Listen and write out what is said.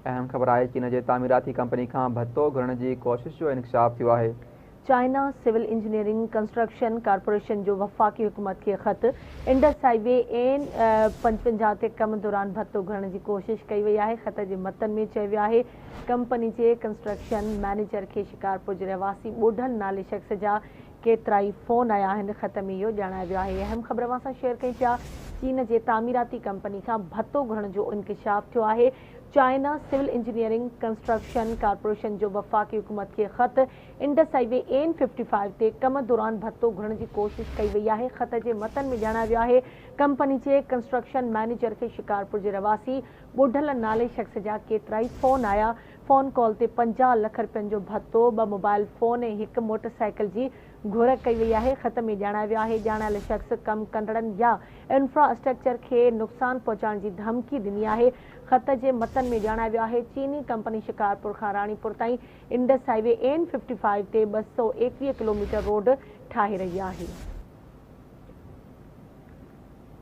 اهم خبر آهي، چين جي تعميراتي ڪمپني کان ڀتو گهرڻ جي ڪوشش جو انڪشاف ٿيو آهي. China civil engineering construction corporation جو وفاقي حڪومت کي خط، انڊس هاء وي اين 55 تي ڪم دوران ڀتو گهرڻ جي ڪوشش ڪئي وئي آهي. خط جي متن ۾ چيو ويو آهي ڪمپني جي ڪنسٽرڪشن مئنيجر کي شڪارپور جي رهواسي ٻوڍل نالي شخص جا ڪيترائي فون آيا آهن. خط ۾ اهو ڄاڻايو ويو آهي. اهم خبر اوهان سان شيئر ڪيون پيا، چين جي تعميراتي ڪمپني کان ڀتو گهرڻ جو انڪشاف ٿيو آهي. China civil engineering construction corporation جو وفاقي حڪومت کي خط، انڊس هاء وي اين 55 تي ڪم دوران ڀتو گهرڻ جي ڪوشش ڪئي وئي آهي. خط جي متن ۾ ڄاڻايو ويو آهي ڪمپني جي ڪنسٽرڪشن مئنيجر کي شڪارپور جي رهواسي ٻوڍل نالي شخص جا ڪيترائي فون آيا. فون ڪال تي 50 لک رپين جو ڀتو، ٻه موبائل فون ۽ هڪ موٽر سائيڪل جي گهر ڪئي وئي آهي. خط ۾ ڄاڻايو ويو آهي ڄاڻايل شخص ڪم ڪندڙن يا انفراسٽرڪچر کي نقصان پهچائڻ جي ڌمڪي ڏني آهي. خط جي متن ۾ ڄاڻايو ويو آهي چيني ڪمپني شڪارپور کان راڻيپور تائين انڊس هاء وي اين 55 تي 221 ڪلوميٽر روڊ ٺاهي رهي آهي.